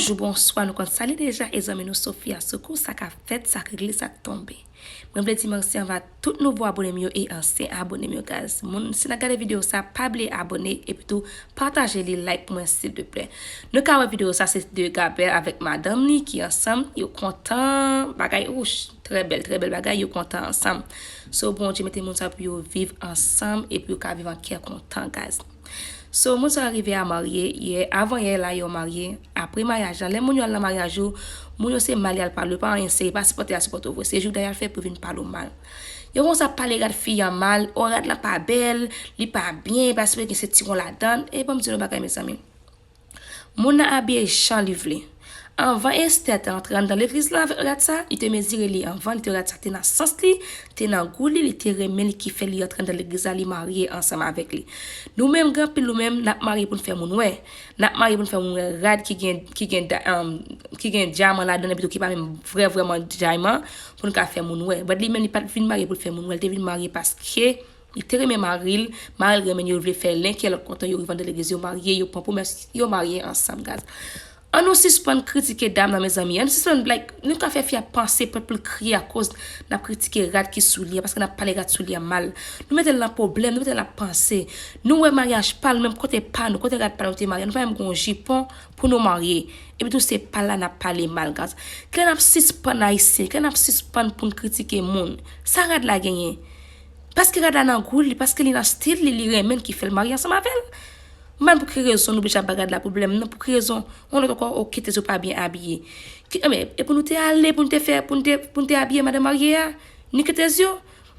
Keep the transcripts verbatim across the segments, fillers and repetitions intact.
Bonjou, bonswa, nou konn sa li deja, e zanmi nou Sofia Soukou, sa k ap fèt, sa k regle, sa k tonbe. Mwen vle di mèsi anvè tout nouvo abone m yo e ansyen abone m yo, guys. Moun, si n ap gade videyo sa, pa bliye abone epi tou pataje li, like pou mwen silvouplè. Nou ka wè videyo sa se de Gabriel avèk madanm li ki ansanm, yo kontan, bagay, ouch, trè bèl, trè bèl bagay, yo kontan ansanm. So, Bondye mete moun sa pou yo viv ansanm epi yo ka viv an kè kontan, guys. So, moun sa rive a marye yè, avan yè la yo marye. Apre maryaj la, lè moun yo al nan maryaj yo, moun yo se mal y al pale, pa anyen serye, pa sipòte y al sipòte w vre. Se jouda y al fè pou vin pale w mal. Yo konsa pale rad fi an mal, o rad la pa bèl, li pa byen, paske gen se tiwon ladan. E ban m di nou bagay, mezanmi. Moun nan abiye jan li vle. Anvan Esther te antre anndan legliz la avèk rad sa, li te mezire li anvan, li te rad sa te nan sans li, te nan gou li, li te renmen li ki fè li antre anndan legliz la, li marye ansanm avèk li. Nou menm, gen anpil nou menm, n ap marye pou n fè moun wè. N ap marye pou n fè moun wè rad ki gen, ki gen, da- um, ki gen dyaman ladan l, epi tou ki pa menm vrè, vrèman dyaman, pou n ka fè moun wè. But li menm, li pa t vin marye pou l fè moun wè, li te vin marye paske li te renmen mari l, mari l renmen l, yo vle fè len kè lòt kontan, yo rive anndan legliz, yo marye, yo pran pwomès, yo marye ansanm, guys. An nou sispann kritike dam nan, mezanmi. An nou sispann, like, nou ka fè fi a panse pèt pou l kriye akoz n ap kritike rad ki sou li a, paske n ap pale rad sou li a mal. Nou mete l nan pwoblèm, nou mete l nan panse. Nou wè maryaj pa l, menm kote pa nou, kote rad pa nou te marye, nou pa menm gen yon jipon pou nou marye. Epi tou se pa l la n ap pale mal, guys. Kilè n ap sispann Ayisyen, kilè n ap sispann pou n kritike moun? Sa rad la genyen? Paske rad la nan gou li, paske li nan stil li, li renmen l ki fè l marye ansanm avè l. M pa konn pou ki rezon nou oblije ap bay rad la pwoblèm nan, pou ki rezon yon lòt ankò, oke, te di w pa byen abiye. Ki, men, e pou nou te ale, pou n te fè, pou n te, pou n te abiye madanm marye a, ni ke te di w,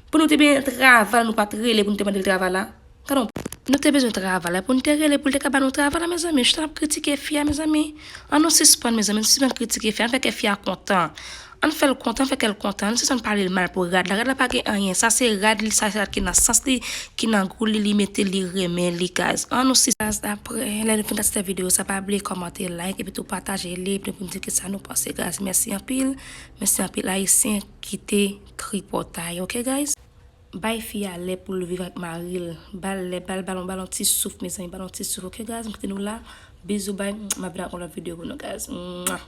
pou nou te byen travay, nou pa t rele pou n te mande l travay la. Gade yon, nou te bezwen travay la, pou n te rele, pou l te ka ba nou travay la, mezanmi. Chita n ap kritike fi a, mezanmi. An nou sispann, mezanmi, sispann kritike fi a, an fè kè fi a kontan. An fè l kontan, an fè kè l kontan. An sispann pale l mal pou rad la. Rad la pa gen anyen. Sa se rad li, sa se rad ki nan sans li, ki nan gou li, li mete li renmen li, guys. An nou sispann. Guys, apre, lè nou fin gade videyo sa, pa bliye kòmante, like, epi tou pataje li, epi pou n di ki sa nou panse, guys. Mèsi anpil. Mèsi anpil, Ayisyen, kite tripotay, oke, guys? Bay fi a lè pou l viv ak mari l. Ba l lè, ba l, ba l, ba l yon ti souf, mezanmi, ba l yon ti souf, oke, guys? M kite nou la. Bizou, bay, m ap vin ak yon lòt videyo pou nou, guys. Mwa.